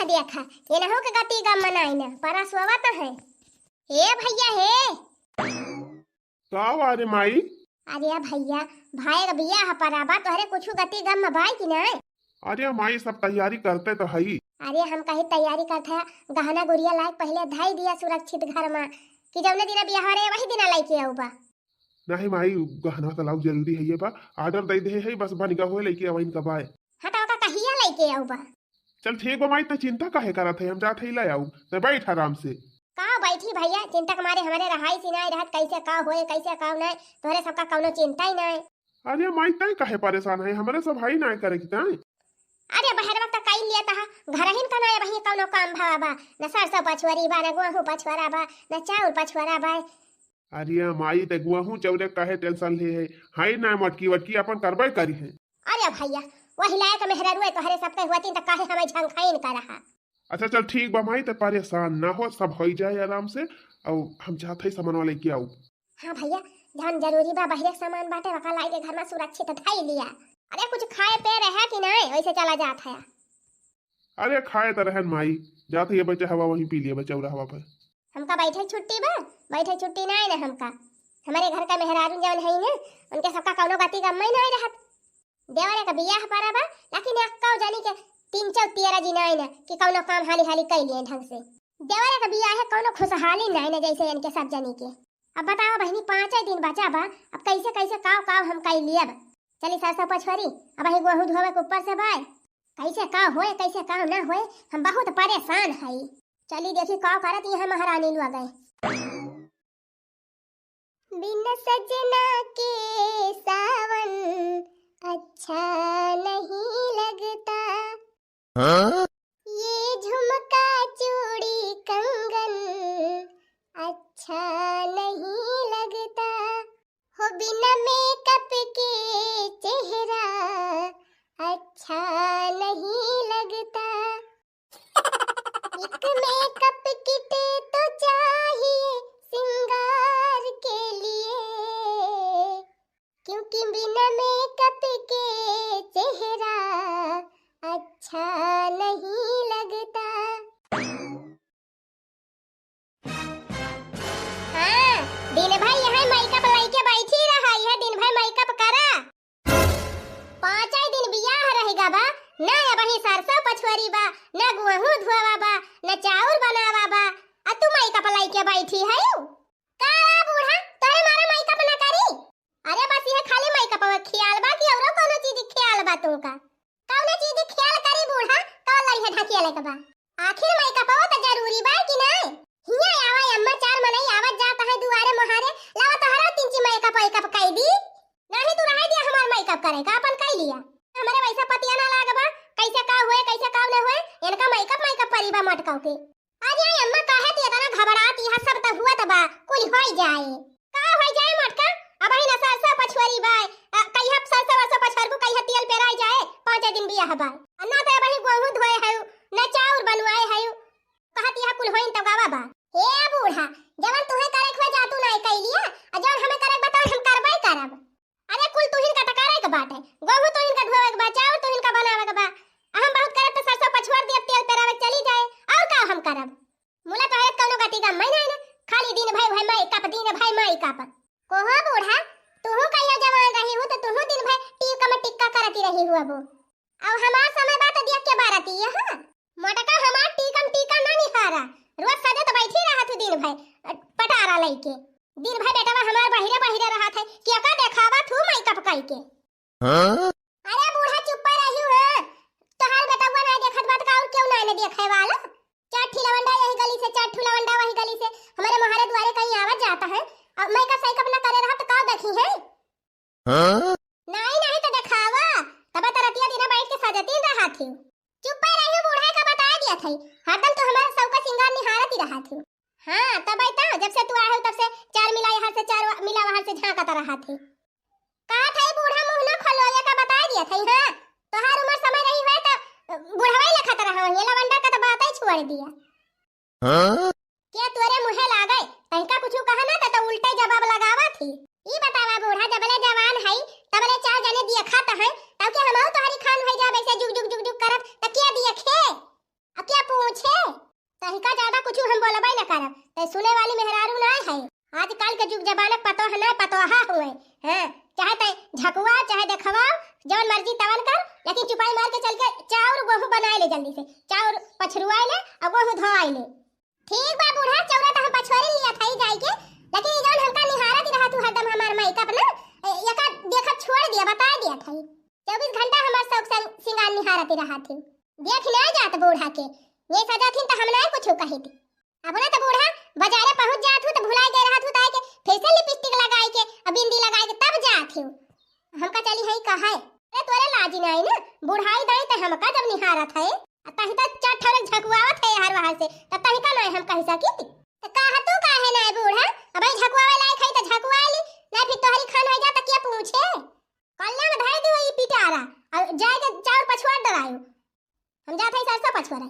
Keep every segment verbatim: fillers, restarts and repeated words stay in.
देखा, ये ना हो के गति गम मनाई ना, परा सोवत है। हे भैया हे। का हुआ रे माई? अरे भैया, भाई का बियाह परा बा, तोहरे कुछ गति गम में बाई कि नहीं? अरे माई, सब तैयारी करते तो हई। अरे हम कही तैयारी करत है, गहना गुरिया लायक पहले धई दिया सुरक्षित घर में, कि जौने दिना बियाह रे वही दिना लेके आऊ बा। नहीं माई, गहना तो लाऊ जरूरी है, ये बा order दे दे है, बस बनिगा होए लेके आवा इनका बाय। हाँ तो ओका कहिया लेके आऊ बा? चल ठीक बा माई, त चिंता काहे करत है, हम जात है ले आऊ, त बैठ आराम से। का बैठी भैया, चिंता के मारे हमारे रहाई सी नहीं रहत, कैसे का होए कैसे का नहीं, तोहरे सबका कौनो चिंता ही नहीं। अरे माई, तय काहे परेशान है, हमरे सब हई ना करे की तय। अरे बहरवा त कई लिया तहा, घरहिन का ना वही कौनो काम भावा बा, न सरसों पछुआरी बा, न गोहूं पछुआरा बा, न चाउर पछुआरा बा। अरे माई, ते गोहूं चाउरे काहे tension ले है, हई ना मटकी वटकी अपन करबे करी है। अरे भैया, वही लायक मेहरारू है तोहरे सबके हुआ तीन त काहे हमें झंखाइन कर रहा। अच्छा चल ठीक बा माई, ते परेशान ना हो, सब होई जाए आराम से। और हम जात है सामान लेके आऊ। हाँ भैया, जौन जरूरी बा, बहिरे के सामान बाटे, वका लाई के घर में सुरक्षित धई लिया। अरे, कुछ खाए पे रहे कि नहीं, वैसे चला जात है। अरे, खाए तो रहन माई, जात है बच्चा हवा वहीं पी लिया, बच्चा उड़ा हवा पर। हमका बैठे छुट्टी बा, बैठे छुट्टी नहीं ना हमका। हमारे घर का मेहरारू जौन है ना, उनके सबका कौनो गति गम्मे नहीं रहत। देवरे का बियाह परा बा, लेकिन एक्का जानी के तीन चौ तेरह जी नहीं ना कि कौनो काम हाली हाली कई लिए ढंग से। देवरे का बियाह है, कौनो खुशहाली नहीं ना जैसे इनके सब जनी के। अब बताओ बहिनी, पाँचे दिन बचा बा, अब कैसे कैसे काव काव हम कई लियब? चली सरसों पछोरी, अब ही गोहूं धोवे के ऊपर से बाय। कैसे काव होए, कैसे काव ना होए, हम बहुत परेशान हई। चली देखी काव करत यहाँ महारानी लोग गए। बिन सजना के सावन अच्छा नहीं लगता। हाँ? ये झुमका चूड़ी कंगन अच्छा नहीं लगता। हो बिना मेकअप के चेहरा अच्छा नहीं लगता। एक मेकअप किट तो चाहिए सिंगार के लिए, क्योंकि बिना मेकअप के चेहरा अच्छा नहीं लगता। हाँ, दिन भर यहाँ मेकअप लइके बैठी रहा, यह दिन भर मेकअप करा। पाँचे दिन बियाह रहि गा बा, न अबही सरसों पछोरी बा, न गोहूं धोवा बा, न चाउर बनावा बा, आ तू मेकअप लइके बैठी हयू? का बूढ़ा, तोरे मारा मेकअप न करी? अरे बस यह खाली मेकअप ख्याल बा कि औरो कौनो चीज ख्याल बा तुमका? कौनो चीज ख्याल करी बूढ़ा, कौन लड़ी है ढकिया लेके बा? आखिर मेकअप तो जरूरी बा कि नहीं? हिया आवा अम्मा, चार मनई आवत जात है दुआरे मोहारे, लावा तोहरा तीन ची मेकअप वेकअप कई दी। नहीं तू रहे दिया हमार मेकअप करे का, अपन कई लिया। हमरे वैसा पतिया ना लाग बा, कैसे का हुए, कैसे का न हुए, इनका मेकअप, मेकअप परी बा मटकाऊ के। अरे अम्मा, काहे तू इतना घबरात, यह सब तो हुआ तो बा, कुल होई जाए। का होई जाए मटका, अबही ना सरसों पछुआरी बा, अ, कहिया सरसों वरसों पछुआरबू, कहिया तेल पेराई जाए, पाँचे दिन बियाह बा। अ, ना तो अबही गोहूं धोए है, ना चाउर बनवाए है, कहत यह कुल होइन तब गावा बा। हे बूढ़ा, जवन तुहे करे के हुए जा तू नाई कई लिया, आ जवन हमें करे के बा तवन हम करबे करब। अरे कुल तुहिन का त करे के बाटे, गोहूं तुहिन का धोवे के बा, चाउर तुहिन का बनावे के बा। आ हम बहुत करब त सरसों पछुआर दियब, तेल पेरावे चली जाए, और का हम करब? मुला तोहरे कौनो गति गम्मे नहीं ना, खाली दिन भर वह मेकअप, दिन भर मेकअप। कोहो बूढ़ा, तुहू कहियो जवान रही हूँ तो तुहू दिन भर टीका में टिक्का करती रही हूँ अबू। अब हमार समय बा तो देख के बारती है, हाँ? मोटका हमार टीकम टीका ना निहारा, रोज सजत बैठी रहत हूँ दिन भर, अ, पटारा लइके। दिन भर बेटवा हमार बहिरे बहिरे रहत है, केका देखावत हूँ मेकअप कइके। हाँ? अरे बूढ़ा चुप्पा रही हूँ, हाँ? तोहार बेटवा ना देखत बा त का और क्यों ना ने देखे वाला? चार ठी लवंडा यही गली से, चार ठू लवंडा वही गली से, हमारे मोहरे दुआरे कहीं आवत जाता है, अब मेकअप सेकअप ना करे रहा तो का देखी है? हाँ? नहीं, नहीं तो देखावा, तब तो रतिया दिना बैठ के सजती रहा थी। चुप्पा रही हूँ, बूढ़ा का बता दिया था, हरदम तो हमारा सबका सिंगार निहारत ही रहा थी। हाँ, तब आई तो, जब से तू आए हो तब से चार मिला यहाँ से, चार वा-, मिला वहाँ से झांकत रहा थी। का था बूढ़ा, मुंह ना खोलो, ये का बता दिया था, हाँ? तोहार उम्र समय रही है तो बुढ़वा ही लखत रहा, ये लवंडा का तो बात ही छोड़ दिया। हाँ? क्या तोरे मुँहे लागे? तनिका कुछ कहा ना त, त उल्टे जवाब लगावा थी। ई बतावा बूढ़ा, जबले जवान हई, तबले चार जने दिया खात हैं, तब के हमहू तोहरी खान भई जाब ऐसे जुग जुग जुग जुग करब, त क्या दिया खे? अब क्या इनका ज्यादा कुछ हम बोलबे न करब, तै सुने वाली मेहरारू ना है। आजकल के जुग जमाना पतोह ना पतोहा हुए, हाँ, चाहे तै झकुआ, चाहे देखवा, जवन मर्जी तवन कर, लेकिन चुपाई मार के चल के चाउर गोहूँ बनाए ले जल्दी से, चाउर पछरुआए ले और गोहूँ धोआए ले। ठीक बा बूढ़ा, चौरा त हम पछोरी लिया था जाई के, लेकिन ई जौन हमका निहारत रहत हू हरदम हमार मेकअप ना, ए, एका देखत छोड़ दिया, बता दिया था। चउबीस घंटा हमार शौक सं-, सिंगार निहारत रहत हू। देख ना जात बूढ़ा के, ये सजा थिन त हम ना कुछ कही थी। अब ना त बूढ़ा बाजारे पहुँच जात हू त भुलाई गए रहत हू, ताए के फेशियल लिपस्टिक लगाई के, अब बिंदी लगाई के तब जात हू। हमका चली है कहे, अरे तोरे लाजी नहीं ना, बुढ़ाई दाई त हमका जब निहारत है, आ तही त चार ठौरे झकुआवत है हर बाहर से, त तही का नाय हम कह सकी? त कहा तू काहे नाय बूढ़ा? अबही झकुआवे लायक है त झकुआ ली, नाय फिर तोहरी खान हो जा त के पूछे? कल्याण धर दियो ई पिटारा, और जाए के चाउर पछुआ डरायो। हम जात है सरसों पछुआ रहे।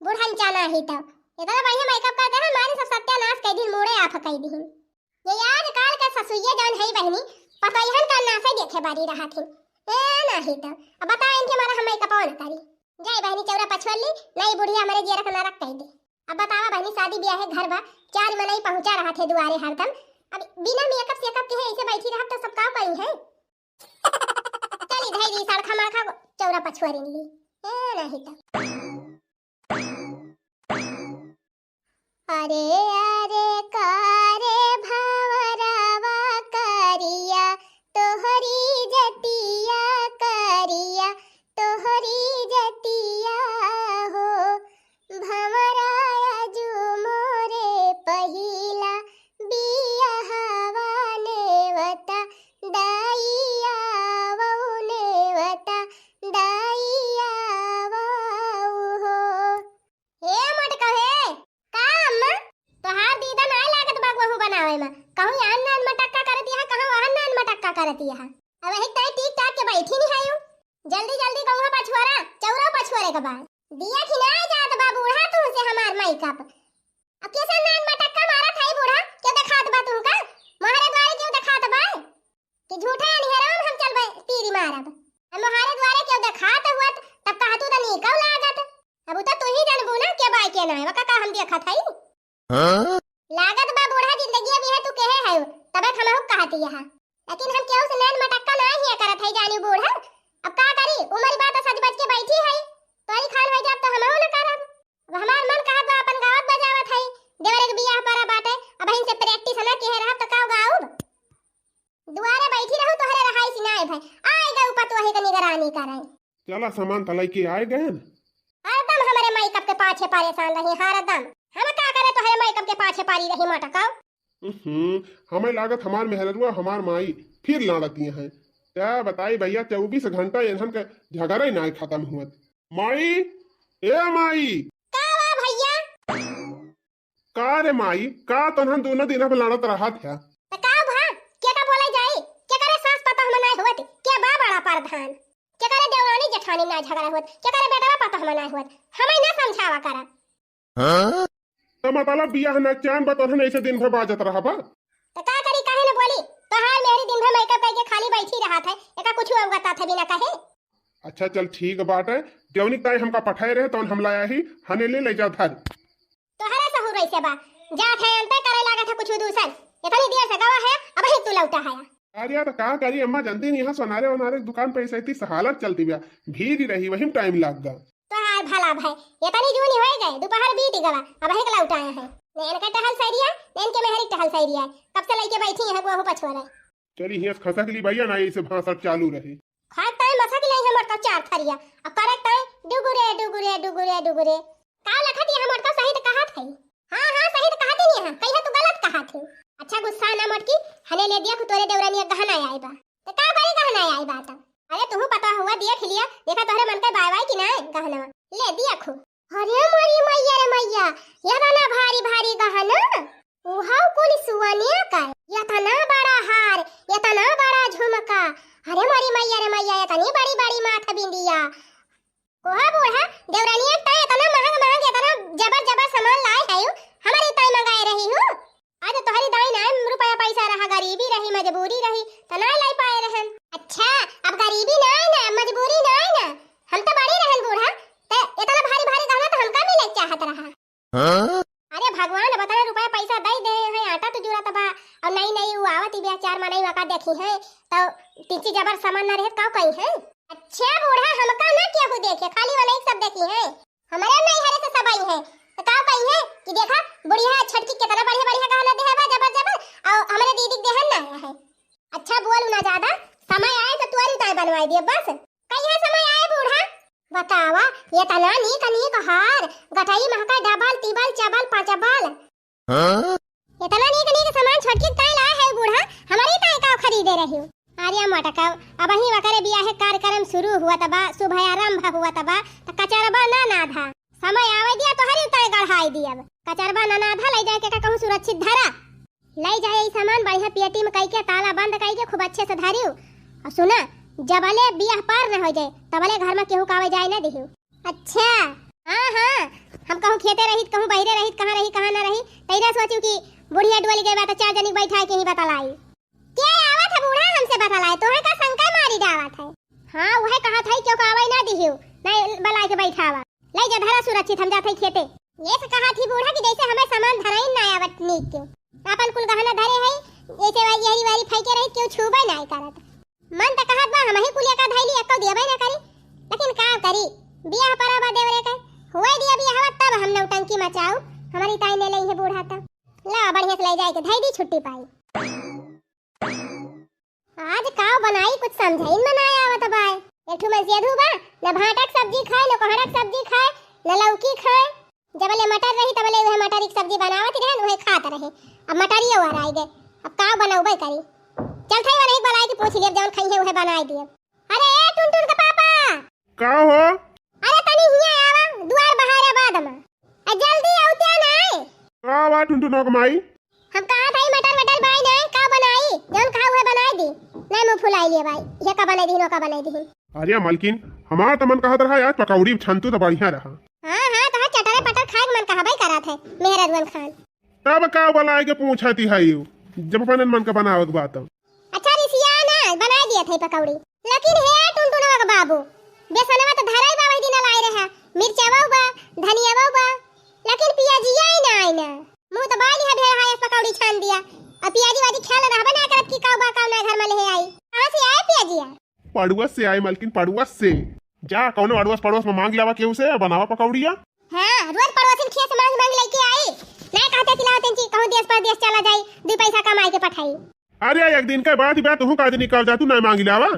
बूढ़न चाना ही तो इतना बढ़िया मेकअप कर दे, हमारे सब सत्यानाश कर दिन, मूड़े आफ कर दिन। ये आजकल के ससुइये जौन है बहनी, पतोहियन का नासे देखे बारी रहत हिन। ए नाही तो, अब बताओ इनके मारा हम मेकअप न करी। जाए बहनी चौरा पछोर ली, नहीं बुढ़िया हमारे जियरा का नरक कह दे। अब बतावा बहनी, शादी ब्याह है घर बा, चार मनई पहुँचा रहत है दुआरे हरदम। अब बिना मेकअप सेकअप के है ऐसे बैठी रहब तो सब का कही है? चली धई दी सड़खा मड़खा चौरा पछुआरिन ली। ए नाही तो। अरे अरे कारे भंवरवा करिया, तोहरी जतिया करिया, तोहरी जतिया हो। भंवरा आजु मोरे पहिला बियहवा, नेवता दाई आवउ, नेवता दाई आवउ हो। हे मोटका हे, का अम्मा? तोहार दीदा नाय लागत बा गोहूँ बनावे में। कहूँ यहाँ नान मटक्का करत यहाँ, कहूँ वहाँ नान मटक्का करत यहाँ। अब वही तय टीक टाक के बैठी नहीं आयो। जल्दी जल्दी गहुआ पछुआरा, चौरा पछुआरे के बाद। दिया कि नाय जात बा बूढ़ा तुमसे हमार मेकअप। अब कैसे नान मटक्का मारत है बूढ़ा? क्या देखात बा तुमका? मोहरे द्वारे क्यों देखात बा? कि झूठे अनिहराम हम चलबे तीरी मारब। हम मोहारे द्वारे केहू देखात हुअत, तब कहतू त नीकौ लागत। अब उ त तू ही जानबू ना के बाय के नाय, वका का हम देखत हई? हाँ? लागत बा बूढ़ा जिंदगी अभी है तू केहे है, तबे हमहू कहती यहाँ। लेकिन हम केहू से नैन मटक्का ना ही करत है जानी बूढ़ा। अब का करी, उमर बा त सज बज के बैठी है, तोरी खान हो जाब त हमहू न करब। अब हमार मन कहत बा अपन गावत बजावत है, देवरे के बियाह परा बाटे, अब हिन से प्रैक्टिस ना केहे रहब त का गाउब? दुआरे बैठी रहू, तोहरे रहाई सिनाए भय। आए गए ऊपर तोहे के निगरानी करे। चला सामान त लइके आए गए न। हरदम हमरे मेकअप के पाछे परेशान रही, हरदम। हम का करे तोहरे मेकअप के पाछे परी रही मटकाओ। हम्म, हमें लागत हमार मेहररुआ हमार माई फिर लाड़ती हैं। क्या बताई भैया, चउबीस घंटा इन्हन के झगड़ा ही ना खत्म हुअत। माई, ए माई। का बा भैया? का रे माई, का तोहन दोनों दिन अब लड़त रहत है? त का भा? के का बोले जाई? के करे सास पतोह में नाय होत? के बा बड़ा प्रधान? के करे देवरानी जेठानी नाय झगड़ा होत? के करे बेटवा पतोह में नाय होत? हमें ना समझावा करा। हाँ? त मतलब बियाह ना चान बा तोहन ऐसे दिन भर बाजत रहबा? त का करी, काहे न बोली? तोहार मेहरी दिन भर मेकअप करके खाली बैठी रहत है, एका कुछ अवगत था बिना कहे। अच्छा चल ठीक बाटे, जौनी ताई हमका पठाए रहे तौन हम लाया ही, हने ले ले जा धर। तोहरे सहूर ऐसे बा, जात है अंते करे लागत है कुछ दूसर। इतनी देर से गवा है, अब ही तू लौटा है। अरे यार, का करी अम्मा, जानती नहीं, यहाँ सोनारे वनारे दुकान पे ऐसे इतनी सहालत चलती बा, भीड़ ही रही, वही में टाइम लाग गा। तोहार भला भाई, इतनी जूनी होई गए, दोपहर बीत गवा, अब ही लौटा है। नैन का टहल सैरिया, नैन के मेहरी टहल सैरिया, कब से लइके बैठी है, वो पछुआ रहे। चली हियस खसक ली भैया ना, ऐसे भाषण चालू रहे। खाए ताई मसा की नहीं हमर तो चार थरिया, अब करे ताई डुगुरे, डुगुरे, डुगुरे, डुगुरे। का लखत ये हमर तो सही त कहत है। हाँ, हाँ, सही त कहत ही नहीं है, कहिया तू गलत कहत है। अच्छा गुस्सा ना मोटकी, हने ले दिया खु तोरे देवरानी गहना आए बा। त का बड़ी गहना आए बा त? अरे तुहू पता हुआ देख लिया, देखा तोहरे मन के बाय बाय कि ना गहना। ले दिया खु। अरे मोरी मैया रे मैया, इतना भारी भारी गहना, उहाऊ कुल सुअनिया का, इतना बड़ा हार, इतना बड़ा झुमका, अरे मोरी मैया रे मैया, इतनी बड़ी बड़ी माथ बिंदिया। कोहा बूढ़ा, देवरानिया तय इतना महंग महंग, इतना जबर जबर सामान लाए है, हमारे तय मंगाए रही हूँ। आज तोहरी दाई ना रुपया पैसा रहा, गरीबी रही, मजबूरी रही, त ना लाई पाए रहन। अच्छा, अब गरीबी ना है ना, मजबूरी ना है ना, हम तो बड़ी रहन बूढ़ा, त इतना भारी भारी गहना तो हमका मिले चाहत रहा। हाँ? अरे भगवान, बतरा रुपया पैसा दइ देहे हैं, आटा तो जुरत बा, अउर नई नई उ आवत ही बिया, चार मनई वका देखिहैं, तो तिनची जबर सामान ना रहे, काउ कइहैं? अच्छा बूढ़ा, हमका ना केहू देखे, खाली वनई सब देखिहैं। हमरे नैहरे से सब अइहैं, तो काउ कइहैं कि देखा बुढ़िया छोटकी केतना बढ़िया बढ़िया गहना देहे बा, जबर जबर, अउर हमरे दीदी के देहन ना आया है। अच्छा बोल ना ज्यादा, समय आए तो तोरी ताई बनवाई दिए बस। कहिया समय आए बूढ़ा? बतावा, एतना नीक नीक हार, गठरी महका डबल, तिबल, चबल, पाँचबल। हाँ? एतना नीक नीक सामान छोटकी ताई लाए है बूढ़ा, हमरी ताई का खरीदे रही। अरे मटका, अबहीं वकरे बियाहे कार्यक्रम शुरू हुआ तबा, शुभ आरंभ हुआ तबा, त कचरबा ना नाधा। समय आवे दिया तोहरी ताई गढ़ाई दियब। कचरबा ना नाधा, लइ जाए के का कहूँ सुरक्षित धरा। लइ जाए ई सामान बढ़िया पेटी में कइके, ताला बंद कइके खूब अच्छे से धरियो। अउर सुना, जबले बियाह पार न होइ जाए, तबले घर में केहू का आवे जाए न दिहियो। अच्छा। हाँ, हाँ, हम कहूँ खेते रहित, कहूँ बहिरे रहित, कहाँ रही, कहाँ न रही, तइना सोचू कि बुढ़िया डोली गए बा, तो चार जनी बैठाए के ही बतलाई। के आवत है बूढ़ा हमसे बतलाए, तोहे का शंका मारी डावत है? हाँ, उहे कहत है, क्यों का आवे ना दिहियो, नहीं बलाए के बैठावा। लइ जा धरा सुरक्षित, हम जात है खेते। ये से कहत ही बूढ़ा कि जैसे हमें सामान धराई ना आवत नीक के। आपन कुल गहना धरे है, जैसे वही यहरी वारी फेंके रही, क्यों छूबे ना करत। मन त कहत बा हमही कुलिया का धैली, एक्को दियबे ना करी, लेकिन का करी, बियाह परा बा देवरे के, हुए दिया बियाहवा तब हम नौटंकी मचाऊ, हमरी ताई ने लइहे बूढ़ा त। ला बढ़िया से लइ जाए के धैली, छुट्टी पाई। आज का बनाई, कुछ समझइन में ना आवत बाय। एक ठो मनसेधू बा, न भांटा के सब्जी खाए, न कोहड़ा के सब्जी खाए, न लौकी खाए। जबले मटर रही तबले उहे मटर की सब्जी बनावत रहन, उहे खात रहे। अब मटरियो हराई गए, अब का बनौबे करी। चल थई वनही बलाए के पूछ लियब, जौन खइहे उहे बनाई दियब। अरे ए टुनटुन के पापा, का हो? अरे तनी हियाँ आवा, दुआर बहारे बाद में। आ जल्दी अउते नाय। का बा टुनटुनवा के माई? हम कहत हई मटर वटर बाई नाय, का बनाई? जौन खाऊ है बनाई दी। नाय मुँह फुलाई लिए बाई, ये का बनाई दीहिन, वो का बनाई दीहिन। अरे मलकिन, हमार त मन कहत रहा आज पकौड़ी छनतू त बढ़िया रहा। हाँ, हाँ, तोहार चटरे पटर खाए के मन कहबे करत है, मेहरारुअन खान। तब का बलाए के पूछती है यू, जब अपन मन के बनावे के बात। अच्छा रिसिया ना, बनाए दिया थे पकौड़ी। लेकिन हे टुनटुनवा के बाबू, बेसनवा तो धराई बा, वही दिन लाए रहा, मिर्चवा बा, धनियावा बा, लेकिन पियाजिया ही ना आई ना। मुँह तो बाली है भेड़ हायस पकौड़ी छान दिया, और पियाजी वाजी ख्याल रहबे ना करत कि काऊ बा काऊ ना घर में ले आई। कहाँ से आए पियाजिया? पड़ुआ से आए मलकिन, पड़ुआ से। जा कौनो अड़ोस पड़ोस में मांग लावा केहू से, बनावा पकौड़िया। हाँ, रोज पड़ोसिन खेत से मांग मांग लेके आई। ना कहते कि लाओ तेंची कहूँ देश परदेश चला जाई, दुई पैसा कमाई के पठाई। अरे एक दिन के बात बा, तुहू का दिन निकाल जा, तू ना मांग लावा।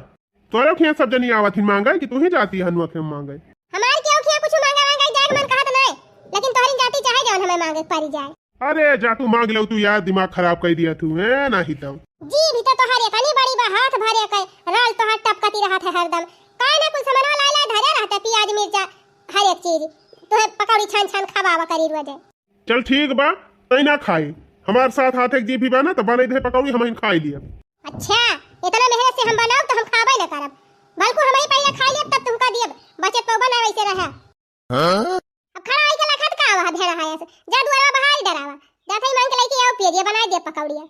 तोरे खेत सब जनी आवत हिन मांगे कि तू ही जाती हनुआ खेत मांगे? हमार केहू खेत कुछ मांगे मांगे जाए के मन कहत नहीं, लेकिन तोहरी जाति चाहे जौन हमें मांगे परी जाए। अरे जा तू मांग लो, तू यार दिमाग खराब कर दिया तू, हैं, नाही तो। जी भी तो तोहरे कनी बड़ी बा, हाथ भरे के राल तोहर टपकती रहत है हरदम। काहे ना कुल सामानवा लाए लाए धरे रहते, पियाज मिर्चा हर एक चीज, तोहे पकौड़ी छान छान खवावा करी रोजे। चल ठीक बा, तई ना खाई, हमार साथ हाथ एक जी भी बा ना तो बने दे पकौड़ी, हम ही खाई लियब। अच्छा, इतना मेहनत से हम बनाओ तो हम खाबे ना करब, बल्कु हम ही पहले खाई लियब तब तुमका दियब, बचत पौबा ना वैसे रहा। हाँ? अब खड़ा होई के लखत का हुआ भेड़ है ऐसे? जा दुआरा बाहर ही डरावा। जा थई मांग के लेके आओ, पियजिया बनाए दे पकौड़िया।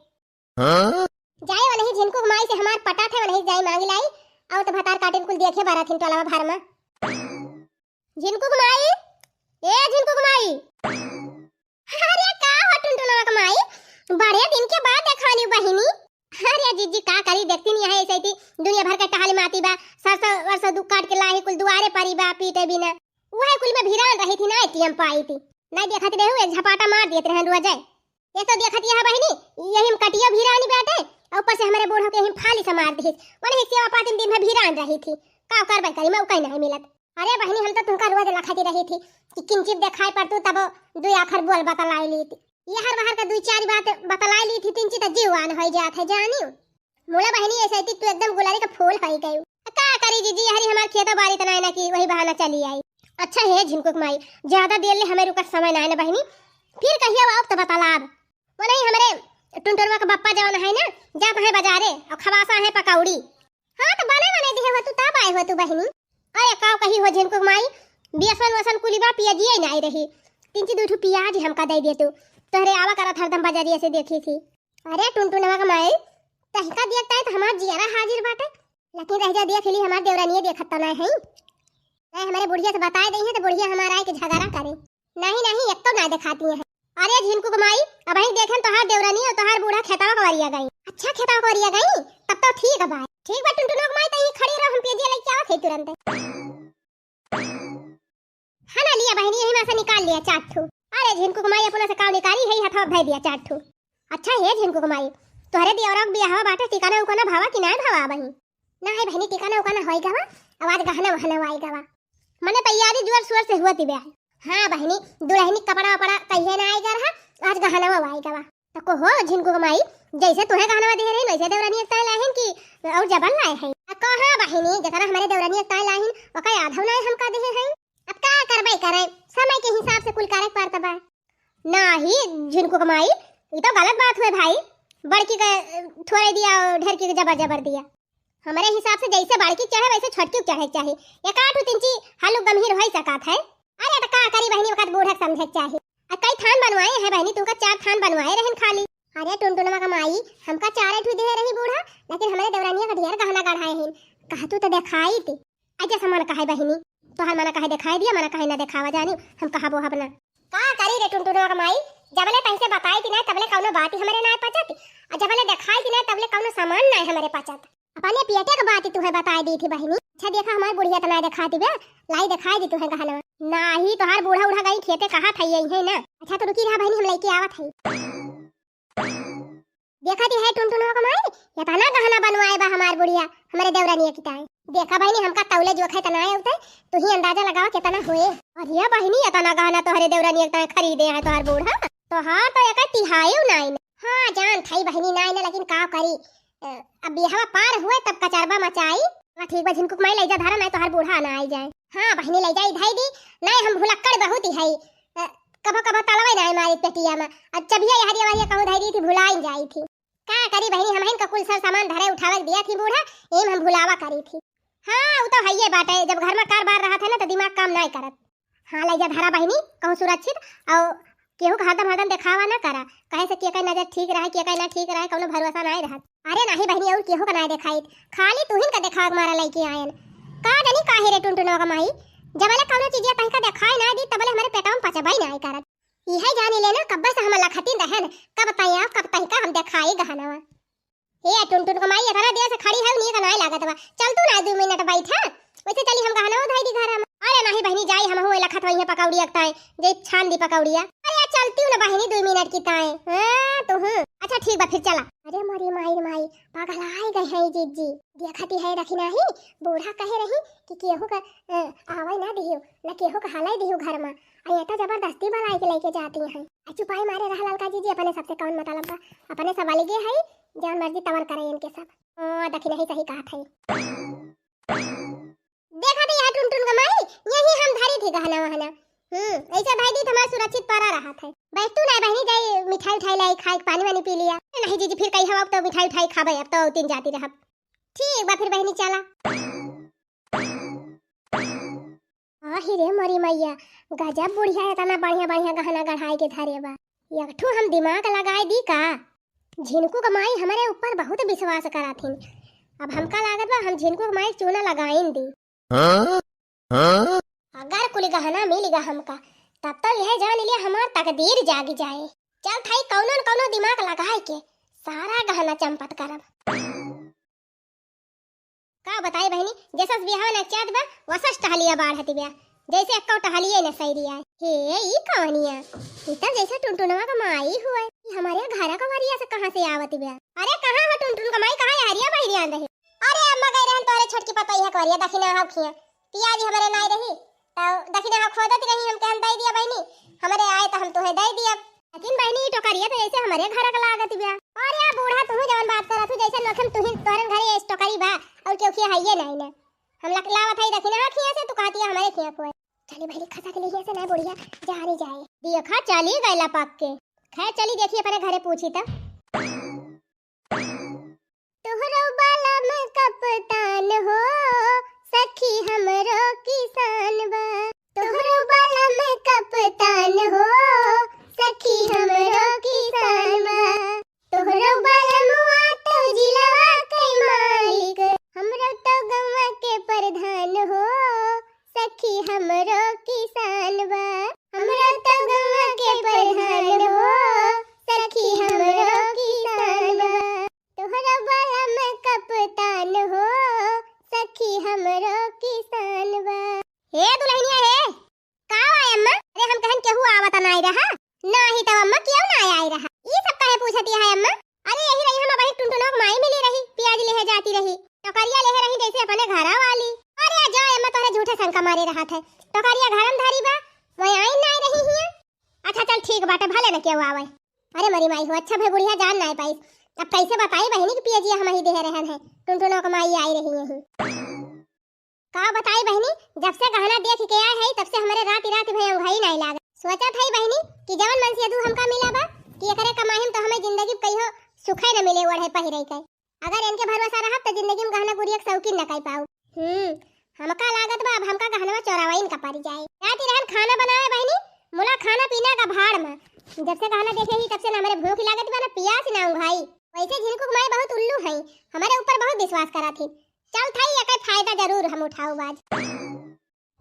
हाँ? जाए वनही झिनकू के माई से हमार पटा थे, वनही जाए मांग लाई। आओ तो भतार काटिन कुल देखे बारा थिन टोलवा भर में। झिनकू के माई, ए झिनकू के माई। अरे का हो टुनटुनवा के माई, बड़े दिन के बाद देखानी बहिनी। अरे जिज्जी का करी, देखती नहीं है ऐसे थी, दुनिया भर के टहल माती बा, सरसों वरसों दु काट के लाही कुल दुआरे परी बा पीटे बिना। वह कुल में भिरान रही थी ना एटीएम पाई थी, नहीं देखत रहू एक झपाटा मार देत रहन रोजे। ये तो देखत यह बहिनी, यही में कटिया भिरानी बैठे, और ऊपर से हमारे बूढ़ो के हिम फाली से मार दी। मने ही सेवा पाती में दिन भर भिरान रही थी, का करबे करी, मौका नहीं मिलत। अरे बहिनी, हम तो तुमका रोज लखती रही थी कि किंचित देखाई पड़तू तब दुई आखर बोल बतलाई ली थी। ये हर बाहर का दुई चार बात बतलाई ली थी, तिनची तो जीवान हो जात है जानी। मुला बहिनी, ऐसे थी तू एकदम गुलारी का फूल होई गयू। का करी जीजी, हरी हमार खेता बारी तना है ना कि वही बहाना चली आई। अच्छा हे झिनकुक माई, ज्यादा देर ले हमें रुका समय ना है ना बहिनी, फिर कहियो आओ तो बतलाब। वो नहीं हमरे टुनटुनवा का बप्पा जवन है ना, जात है बाजारे और खवासा है पकौड़ी। हाँ, तो बने बने दिहे हो तू, तब आए हो तू बहिनी। अरे का कही हो झिनकुक माई, बेसन वसन कुली बा, पियाजिए ना आई रही। तिनची दुई ठो पियाज हमका दे दे तू, तोहरे आवा करत हरदम बाजारिया से देखी थी। अरे टुनटुनवा के माई, तहिका देखता है तो हमार जियरा हाजिर बाटे, लेकिन रह जा देख ली, हमार देवरानिये देखत तो ना है। नहीं, हमारे बुढ़िया से बताए दे है तो बुढ़िया हमारा आए के झगड़ा करे। नहीं, नहीं, एक तो देखाती हैं। अरे झिनकू के माई, अबहीं देखेन तोहार देवरानी और तोहार बूढ़ा खेतवा कवरिया गई। अच्छा, खेतवा कवरिया गई, तब तो ठीक बा। ठीक बा टुनटुनो के माई, तहीं खड़ी रहो, हम पेजिया लेके आवत है तुरंत। है ना, लिया बहिनी, यही में से निकाल लिया चार ठू। अरे झिनकू के माई, अपना से काव निकाली है, हथवा धर दिया चार ठू। अच्छा हे झिनकू के माई, तोहरे दियवरा के बियाहवा बाटे, टिकाना उकाना भावा कि नाय भावा अबहीं? ना है बहिनी, टिकाना उकाना होई गवा, अब आज गहना वहना आई गवा। मने तैयारी जोर शोर से हुआ तिबे है। हाँ बहिनी, दुल्हनी कपड़ा वपड़ा कहिए ना आई गर है, आज गहना आई गवा। तो को हो झिनकू के माई, जैसे तुहे गहनवा दिहे रही, वैसे देवरानी एक ताई लाहिन कि और जबर लाए हैं? आ, कहाँ बहिनी, जितना हमारे देवरानी एक ताई लाहिन, ओका आधा नाय हमका दिहे हैं। अब का करबे करे, समय के हिसाब से कुल करे के पड़त बा। नाही झिनकू के माई, ई तो गलत बात हुए भाई, बड़की के थोड़े दिया और ढेरकी के जबर जबर दिया। हमरे हिसाब से जैसे बड़की के चढ़े वैसे छोटकी के चढ़े के चाही। एक आठ इंची हलुक गम्हीर होई सकत है। अरे तो का करी बहिनी, वक्त बूढ़ा के समझे के चाही। आ कई थान बनवाए हैं बहिनी, तुमका चार थान बनवाए रहन खाली। अरे टुनटुनवा के माई, हमका चारे ठू दिहे रही बूढ़ा, लेकिन हमरे देवरानिया का ढेर गहना गढ़ाए हैं। कहा तू तो देखाई थी। अच्छा, ऐसा मन कहे बहिनी, तोहार मना कहे देखाई दिया, मना कहे ना देखावा जानी, हम कहा वो अपना। का करी रे टुनटुनवा के माई, जबले तैसे बताई थी ना, तबले कौनो बात ही हमरे ना पचत, आ जबले देखाई थी ना, तबले कौनो सामान ना हमरे पचत। अपने पेटे के बात ही तुहे बताई दी थी बहिनी। अच्छा देखा, हमार बुढ़िया तो ना देखाती बे, लाई देखाई दी तुहे गहनवा। नाही, तोहार बूढ़ा उढ़ा गई खेते, कहा था यही है ना। अच्छा तो रुकी रहा बहिनी, हम लेके आवत है। देखा दी है टुनटुनवा के माई, इतना गहना बनवाए बा हमार बुढ़िया, हमरे देवरानिया की ताई। देखा बहिनी, हमका तौले जोखे तना है उते, तू ही अंदाजा लगावा कितना हुए। अरे बहिनी, इतना गहना तोहरे देवरानिया की ताई खरीदे है तोहार बूढ़ा, तोहार तो एक तिहाई नाई न। हाँ जान थाई बहिनी, नाई न, लेकिन का करी, अ, अब बियाहवा पार हुए तब कचरबा मचाई। हाँ ठीक बा झिनकू के माई, लैजा धरा, नाई तोहार बूढ़ा ना आई जाए। हाँ बहिनी, लैजा, इधाई दी, नाई हम भुलक्कड़ बहुत ही है। अ, कभो कभो तलवे ना मारी पेटिया में। अब चबिया यहरिया वहरिया कहूँ धई दी थी, भुलाई जाई थी। का करी बहिनी, हमहिन का कुल सर सामान धरे उठावे के दिया थी बूढ़ा, एम हम भुलावा करी थी। हाँ, उ तो हइये बाटे, जब घर में कार बार रहत है ना, तो दिमाग काम नाय करत। हाँ, लइजा धरा बहिनी, कहूँ सुरक्षित, और केहू के हरदम हरदम देखावा ना करा, कहे से केकर नजर ठीक रहे, केकर ना ठीक रहे, कौनो भरोसा नाय रहत। अरे नाही बहिनी, और केहू का नाय देखाइत, खाली तुहिन का देखावा के मारा लइके आयन। का जानी काहे रे टुनटुनवा का माई, जबले कौनो चीजिया तहिका देखाई ना दी, तबले हमरे पेटवा में पचबई नाय करत। इहे जानी लेना, कब्बे से हम लखतिन रहन, कब तैया, कब तहिका हम देखाई गहनवा। ए टुनटुन के माई, इतना देर से खड़ी है, नीक नाय लागत बा। चल तू ना दू मिनट बैठा, वैसे चली हम गहना उधाई दी घर हम। अरे नाही बहिनी, जाई हम हुए लखत वही पकौड़िया के ताए, जे छान दी पकौड़िया। अरे चलती हूँ ना बहिनी, दू मिनट की ताए। हाँ, तो हूँ। अच्छा ठीक बा, फिर चला। अरे मोरी माई रे माई, पागल आई गए हैं जिज्जी। देखती है रखी नाही, बूढ़ा कहे रही कि केहू का, अ, आवे ना दियो, न केहू का हाले दियो घर में। अरे इतना जबरदस्ती बलाई के लेके जाती हैं। आ चुपाई मारे रहा ललका जिज्जी, अपने सबसे कौन मतलब बा, अपने सब अलगे है, जौन मर्जी तवन करे इनके सब। ओ, दखिनही सही कहत है। देखा तो यहाँ टुनटुन का माई, यही हम धरी थी गहना वहना। हम्म, ऐसे भाई दी तो हमारा सुरक्षित पड़ा रहत है। बैठ तू ना बहिनी, जाई मिठाई उठाई लाई, खाए के पानी वानी पी लिया। नहीं जीजी, फिर कही हम अब तो मिठाई उठाई खाबे, अब तो तीन जाती रहब। ठीक बा फिर बहिनी, चला। आही रे मोरी मैया, गजब बुढ़िया इतना बढ़िया बढ़िया गहना गढ़ाई के धरे बा। एक ठो हम दिमाग लगाए दी का? झिनकू के माई हमरे ऊपर बहुत विश्वास कराथिन। अब हमका लागत बा हम झिनकू के माई चूना लगाइन दी। हाँ? हाँ? अगर कुल गहना मिल गा हमका, तब तो यह जान लिया हमार तकदीर जाग जाए। चल थाई कौनो न कौनो दिमाग लगाए के सारा गहना चंपत करब। का बताई बहिनी, जैसस बियाह नचात बा, वसस टहलिया बाढ़त बा, जैसे एक्को टहलिए न सैरी आए। हे, ई कवनिया? ई त जैसे टुनटुनवा का माई हुए। ई हमारे घर का वरिया से कहाँ से आवत बा? अरे, कहाँ हो टुनटुन का माई, कहाँ यहरिया बहरिया रहे? अरे, अम्मा गई रहन तोहरे छोटकी पतोहिया के वरिया, दखिना हो खिया। पियाज हमरे नाई रही, त दखिना हो खोदत रही, हम कहन दे दिया बहिनी, हमरे आए त हम तुहे दे दिया। लेकिन बहिनी, ई टोकरिया तो जैसे हमरे घर का लागत बा। अरे बूढ़ा, तू जवन बात करत हूँ, जैसे नखम तुही तोहरन घरे इस टोकरी बा और केहू खिया हइये नहीं ना। हम लक-, लावत हई दखिना खिया से, तू कहती है हमरे खिया कोई। चली बहिनी, खसा के लिए से ना बुढ़िया जानी जाए। देखा, चली गइला पक के। खैर, चली देखी अपने घरे पूछी त। तोहरो बलम कप्तान हो, सखी हमरो किसान बा। तोहरो बलम कप्तान हो, सखी हमरो किसान बा। तोहरो बलमुआ तो जिलवा के मालिक, हमरो तो गौवा के प्रधान हो, सखी हमरो किसान बा। हमरो तो गौवा के नाई रहा? नाही तो अम्मा क्यों ना आई रहा? ई सब काहे पूछती है अम्मा? अरे यही रही, हम वही टुनटुनो के माई मिली रही, पियाज लेहे जाती रही, टोकरिया लेहे रही जैसे अपने घरा वाली। अरे जाओ अम्मा, तोहरे झूठे शंका मारे रहा थे, टोकरिया घरम धरी बा, वही आई नाई रही हिया। अच्छा चल ठीक बाटे, भले न क्यों आवे। अरे मरी माई हो, अच्छा भई बुढ़िया जान नाई पाइस, अब कैसे बताई बहिनी कि पियजिया हम ही देहे रहन है, टुनटुनो के माई आई रही यही। का बताई बहिनी, जब से गहना देख के आए है तब से हमरे रात रात भई अंगूरी नाई लागे। सोचत है बहिनी कि जवन मन से यदु हमका मिला बा कि एकरे कमाई में तो हमें जिंदगी में कहियो सुखे न मिले ओढ़े पहिरे के। अगर इनके भरोसा रहब तो जिंदगी में गहना गुरिया के शौकीन न कर पाऊ। हम्म, हमका लागत बा अब हमका गहनवा चोरावा इनका पड़ जाए। रात रहन खाना बनावे बहिनी, मुला खाना पीना का भाड़ में। जब से गहना देखे ही तब से ना हमरे भूख लागत बा ना पियास ना उंघाई। वैसे झिनकू के माई बहुत उल्लू है, हमारे ऊपर बहुत विश्वास करा थी। चल थाई एकर फायदा जरूर हम उठाऊ बाज।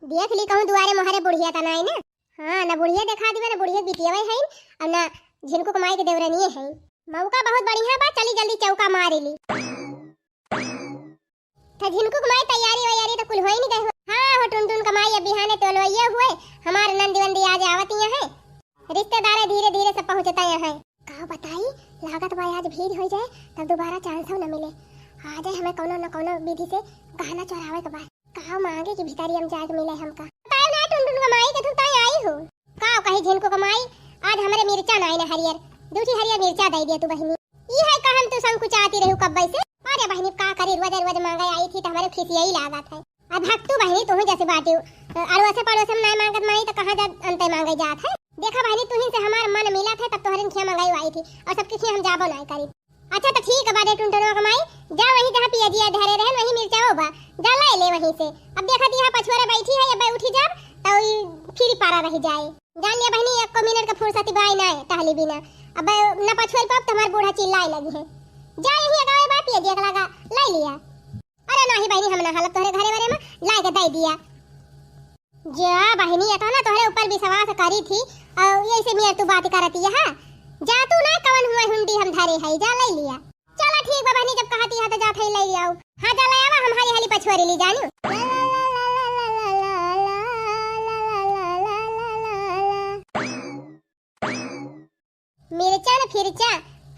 देख ली कहूँ दुआरे मोहरे बुढ़िया त नाई ना। हाँ, ना बुढ़िया देखा दिवे, ना बुढ़िया बिटियावे हैं, और ना झिनकू के माई के देवरनिये हैं। मौका बहुत बढ़िया बा, चली जल्दी चौका मार ली। त झिनकू के माई तैयारी वैयारी तो कुल होई नहीं गए हो। हाँ हो टुनटुन के माई, अब बिहाने टोलवैया हुए, हमार नंदी वंदी आज आवत ही है। रिश्तेदार धीरे धीरे सब पहुँचता यहाँ। का बताई, लागत बा आज भीड़ हो जाए, तब दोबारा चांस हो न मिले। आज हमें कौनो न कौनो विधि से गहना चोरावे के बा। का मांगे कि भितरी हम जाके मिले हमका। बताए ना टुनटुन का माई के तू ताई आई हो। का कही झिनकू का माई, आज हमरे मिर्चा नाई ना हरियर, दूठी हरियर मिर्चा दे दिया तू बहिनी। ई है कहन तू संकुचाती रहू कब्बे से। अरे बहिनी का करी, रोज रोज मांगे आई थी तो हमारे खिसियाई लागत है। अब हक तू बहिनी, तू ही जैसे बाटी हो। अड़ोसे पड़ोसे में नाई मांगत माई तो कहाँ जा अंते मांगे जात है। देखा बहिनी, तुहिन से हमार मन मिलत है, तब तोहरिन खिया मंगाई आई थी, और सबके खिया हम जाबो नाई करी। अच्छा तो ठीक बाटे टुनटुनवा के माई, जा वहीं जहाँ पियजिया धरे रहन, वहीं मिर्चाओ बा, जा ले ले वहीं से। अब देखा ती यहाँ पछुआरे बैठी है, अब उठी जाब तो ई फिर पारा रह जाए। जान लिया बहिनी, एको मिनट का फुर्सत बाई ना है टहली बिना। अब न पछुआर पाब तो हमार बूढ़ा चिल्लाए लगी है। जा यहीं अगावे बा पियजिया के लगा, ले लिया। अरे नाही बहिनी, हम ना हालब तोहरे घरे वरे में, लाए के दे दिया। जा बहिनी, ये तो ना तोहरे ऊपर विश्वास करी थी, और यही से मेर तू बात करती है, हाँ? जा तू ना कवन हुआ हुंडी हम धरे है, जा ले लिया। चला ठीक बा बहिनी, जब कहती है तो जात है ले लिया। हाँ जा ले आवा, हम हाली हाली पछुआरी ली जानी। मिर्चा न फिरचा,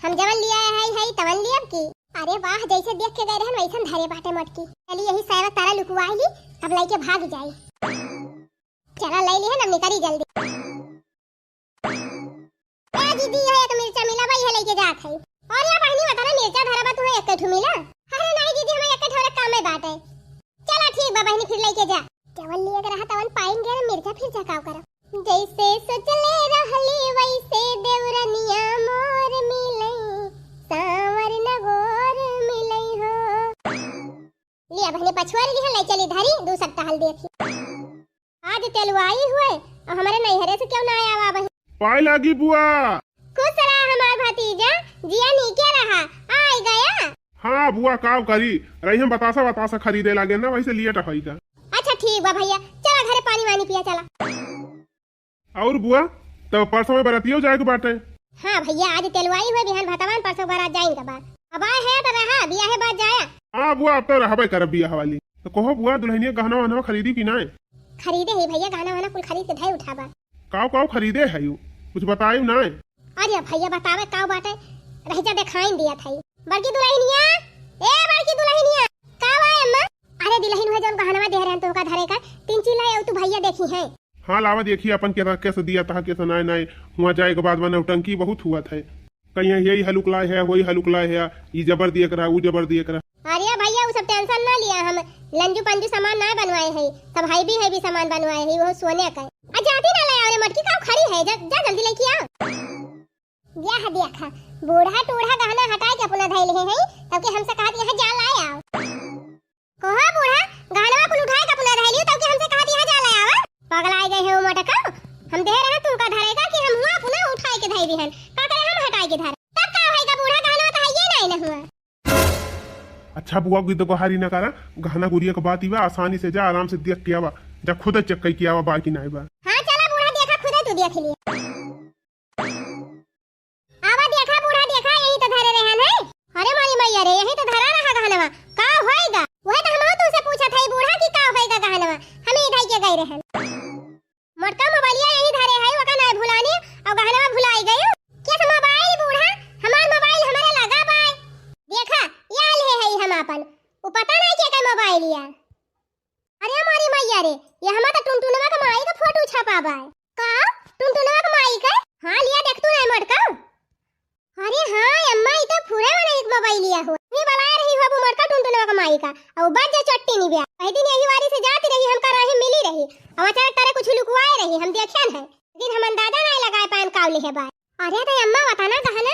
हम जवन लिया है, है तवन लियब की। अरे वाह, जैसे देख के गए रहन वैसन धरे बाटे मोटकी। चली यही सैवा तारा लुकवाई ली, तब लइके भाग जाई। चला ले लिहन, अब निकली जल्दी। ए दीदी, ये एक मिर्चा मिला बा, ये लइके जात है। और या बहिनी बता ना, मिर्चा धरा बा तुहे एक ठो मिला? अरे नहीं दीदी, हमें एक ठो काम में बाटे। चला ठीक बा बहिनी, फिर लइके जा। जवन लिए के रहा तवन पाइन गया, मिर्चा फिर झकाव करब। जैसे सोचले रहली वैसे देवरनिया मोर मिलई, सांवर न गोर मिलई हो। लिया बहिनी पछुआरी लिहा, ले चली धरी, दू सप्ताह हल देखी। आज तेलुआई हुए, और हमारे नैहरे से क्यों ना आया हुआ बहिनी? पाए लागी बुआ। खुश रहा हमार भतीजा, जिया नीके रहा, आय गया। हाँ बुआ, काव करी, रही हम बतासा बतासा खरीदे लागे ना, वैसे लिए टफाई का। अच्छा ठीक बा भैया, चला घरे पानी वानी पिया चला। और बुआ, तो परसों में बरतियो जाए के बाटे। हाँ भैया, आज तेलुआई हुए, बिहान भतवान, परसों बारात जाइन के बाद। अब आए है तो रहा, बियाहे बाद जाया। हाँ बुआ, अब तो रहबे करब बियाह वाली। तो कहो बुआ, दुल्हनिया गहना वहना खरीदी कि नाय? खरीदे ही भैया, गहना वहना कुल खरीद के धई उठाबा। काव काव खरीदे है यू, कुछ बतायू नाय? अरे भैया बतावे काव बाटे, रह जा देखाइन दिया था। बड़की दुल्हनिया, ए बड़की दुल्हनिया, का बा अम्मा? अरे दुल्हन हुए जौन गहनवा दे रहन तोहका धरे का, तीन चिल्ला है, तू भैया देखी है। हाँ लावा देखी अपन केसा, केसा दिया तहा, केसा नाय नाय। हुआ जाए के बाद में नौटंकी बहुत हुआ था। कहीं यही हलुक लाए है, वही हलुक लाए है, ई जबर दिए करा, ऊ जबर दिए करा। अरे भैया, उ सब tension ना लिया, हम लंजू पंजू सामान ना बनवाए है, सब heavy heavy सामान बनवाए है, वो सोने का। आ जाती ना ले आओ रे मटकी, का खड़ी है, जा, जा जल्दी लेके आओ। यह देखा, बूढ़ा टूढ़ा गहना हटाए के अपना धैले है, तब के हमसे कहत यहाँ जा लाए आओ। कोहा बूढ़ा, गहनवा कुल उठाए के अपना धैलियो, तब के हमसे कहत यहाँ जा लाए आवा। पगलाए गए है वो मोटका, हम दे रहे तुमका धरे का कि हम हुआ अपना उठाए के धै दिहन, का करे हम हटाए के धरे। तब का होएगा बूढ़ा, गहनवा तो है ये नहीं न हुआ। अच्छा बुआ, गिद्द गोहारी न करा, गहना गुरिया के बात ही बा, आसानी से जा, आराम से देख के आवा, जा खुद check कई के आवा, बा कि नाय बा। हाँ चला बूढ़ा, देखा खुद तू देख लिए। आवा देखा बूढ़ा, देखा यही तो धरे रहन है। अरे मोरी मैया रे, यही तो धरा रहा गहनवा, का होएगा? वह तो हम तुमसे पूछत है बूढ़ा कि का होएगा गहनवा, हम ही धई के गए रहन। मोटका मोबाइलिया यही धरे है, ओका नाय भुलानी, गयो? के से मोबाइल बूढ़ा? हमार मोबाइल हमरे लगा बाय। देखा, या ले है हम आपन। उ पता नहीं के का मोबाइल या। अरे मोरी मैया रे, ये हमार तो टुनटुनवा के माई का फोटो छपा बाय। का? टुनटुनवा के माई का? हाँ, लिया देख तू नहीं मोटका। अरे हाँ अम्मा, ई तो फुरे वाला एक मोबाइलिया हो। मी बलाए रही हो मोटका टुनटुनवा के माई का, और बज जा चट्टी निबिया। वही दिन यही वारी से जाती रही, हमका राही मिली रही, और अचानक तारे कुछ लुकवाए रही, हम देखे न है। लेकिन हम अंदाजा नहीं लगाए पाएन का लेहे बाय। अरे तो अम्मा बता ना गहना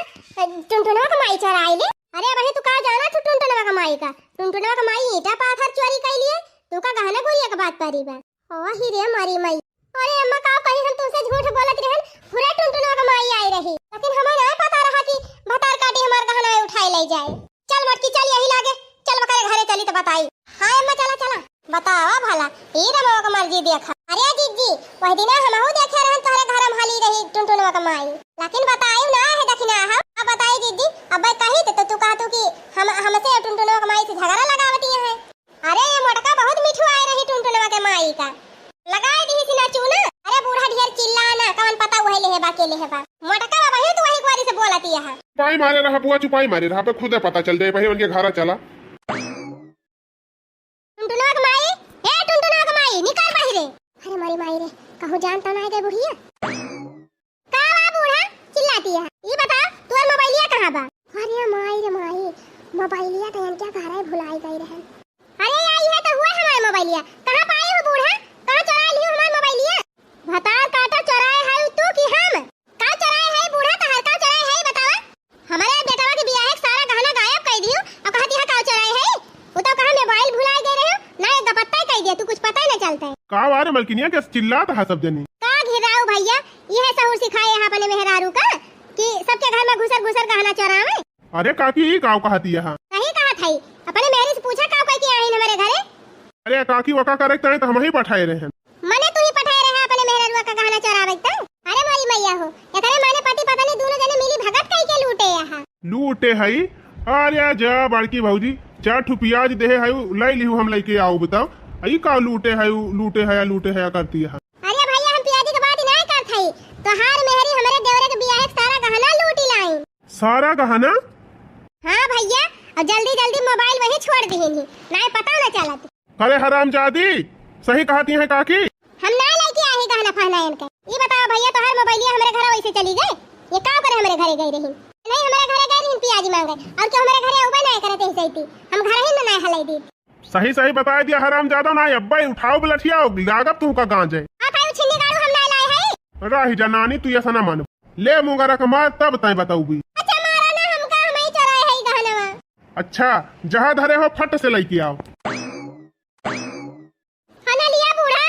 टुनटुनवा के माई चोराई ले। अरे वही तू का जाना तू टुनटुनवा के माई का? टुनटुनवा के माई ईंटा पाथर चोरी कर लिए, तू का गहना गुरिया के बात परी बा। ओ ही रे मारी माई। अरे अम्मा का कही हम तुमसे झूठ बोलत रहन, फुरे टुनटुनवा के माई आई रही, लेकिन हमें ना पता रहा कि भतार काटी हमार गहना उठाए ले जाए। चल मोटकी चल यही लागे, चल ओकरे घरे चली तो बताई। हाँ अम्मा चला चला। बतावा भला, ई रमवा के मर्जी देखा। अरे जीजी, वह दिना हमहू देखे रहन तोहरे घर में हली रही टुनटुनवा के माई, लेकिन बताई ना है दखिना हम। अब बताई जीजी, अब कही तो, तो तू कहतू कि हम हमसे टुनटुनवा के माई से झगड़ा लगावती है। अरे ये मोटका बहुत मिठुआए रही टुनटुनवा के माई का। लगाए दी सी ना चूना। अरे बूढ़ा ढेर चिल्ला ना, कवन पता उहे लेहे बा के लेहे बा। मोटका बाबा ही तू वही कुआरी से बोलत यहा। चुपाई मारे रहा बुआ, चुपाई मारे रहा, पे खुदे पता चल जाए, पहले उनके घर चला। टुनटुनवा के माई, ए टुनटुनवा के माई, निकल बाहिरे। अरे मारी माई रे, कहूँ जान तो ना है गए बुढ़िया। का बा बूढ़ा चिल्लाती है? ई बताओ, तोर मोबाइलिया कहाँ बा? अरे माई रे माई, मोबाइलिया तो इनके घरे भुलाई गई रहन। अरे या इहे तो हुआ हमार मोबाइलिया। कहाँ पाए हो बूढ़ा? कहाँ चोराए लियो हमार मोबाइलिया? भतार काटा चोराए है तू कि हम? का चोराए है बूढ़ा तहार? का चोराए है बतावा? हमारे बेटवा के बियाहे के सारा गहना गायब कर दियो और कहती है का चोराए है? वो तो कहा मोबाइल भुलाए गए रहे हो, ना एक गपत्ता ही कह दिया, तू कुछ पता ही ना चलता है। का बारे मलकिनिया के चिल्लात है सब जनी? का घेराऊ भैया, यह सहूर सिखाए है अपने मेहरारू का कि सबके घर में घुसर घुसर गहना चोरावे? अरे काकी, ई काव कहती है? सही कहत है, अपने मेहरी से पूछा काव कह के आइन हमारे घरे। अरे काकी, वका करे के ताई तो हम ही पठाए रहे हैं। मने तू ही पठाए रहे अपने मेहररुआ का गहना चोरावे के ताई? अरे मोरी मैया हो, एकरे माने पति पत्नी दोनों जने मिली भगत कह के लूटे यहाँ। लूटे हई? अरे जा बड़की भौजी, चार ठो प्याज देहे है, उ लाई लिहू, हम लेके आओ, बताओ। ई का लूटे है, उ लूटे है, लूटे है करती है। अरे भैया, हम प्याजी के बात नहीं करत हई, तोहार मेहरी हमरे देवरे के बियाहे के सारा गहना लूटी लाई। सारा गहना? हाँ भैया, और जल्दी जल्दी मोबाइल वहीं छोड़ दिहिन ही, नहीं पता ना चलत। अरे हरामजादी, सही कहती हैं काकी। हम ना लेके आए ही गहना फहना इनके। ये बताओ भैया, तोहार मोबाइलिया हमरे घर वैसे चली गए, ये का करे हमरे घरे गई रही? नहीं, हमरे घरे गई रही पियाजी मांगे, और क्यों हमरे घरे उबे नहीं करते ही सही थी, हम घर ही में नहीं हलाई दी। सही सही बताए दिया हरामजादा, ना अब्बे उठाओ बलठिया, लागब तू का गांजे। आप आयो छिन्नी गाड़ू हम ना लाए हैं। रही जनानी, तू ऐसा ना मान। ले मुंगरा के मार, तब तय बताऊबी। अच्छा मारा ना हमका, हम ही चोराए है गहनवा। अच्छा, जहाँ धरे हो फट से लेके आओ। हना लिया बूढ़ा।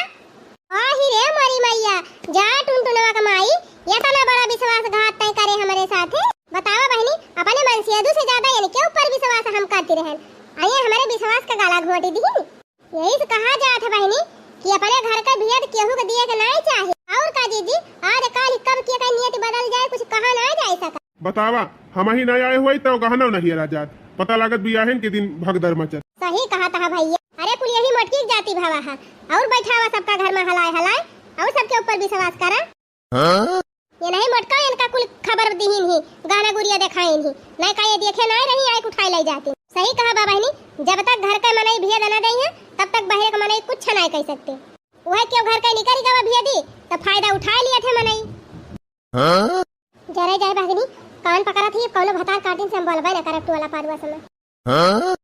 आही रे मोरी मैया, जा टुनटुनवा के माई, ये तना बड़ा विश्वासघात तय करे हमरे साथे। बतावा बहिनी, अपने मनसेदू से ज्यादा इनके ऊपर विश्वास हम करती रहन। आ ये हमरे विश्वास का गाला घोटी दी। यही से कहा जात है बहिनी कि अपने घर का भियत केहू के दिए के नहीं चाहे। और का जीजी, आज काल कब के का नियत बदल जाए, कुछ कहा ना जाए सका। बतावा, हम ही नहीं आए हुए तो गहना नहीं रह जात। पता लागत बियाहन के दिन भगदड़ मचत। सही कहा था भैया। अरे कुल यही मोटकी के जाति भावा है। और बैठावा सबका घर में हलाए हलाए, और सबके ऊपर विश्वास करा। हाँ? ये नहीं मोटका, इनका कुल खबर दिहिन ही, गहना गुरिया देखाइन ही। नहीं का ये देखे नहीं रही, आए उठाए ले जाती। सही कहा बा बहिनी, जब तक घर का मनई भियत ना दई है, तब तक बहरे का मनई कुछ नहीं कह सकते। वह क्यों घर का निकल गवा भियदी, तो फायदा उठा लिया थे मनई। हाँ? जरे जाए बहिनी, कान पकड़ा थी, कौनो भतार काटिन से हम बोलबे ना करब टोला पारुआ समय। हाँ?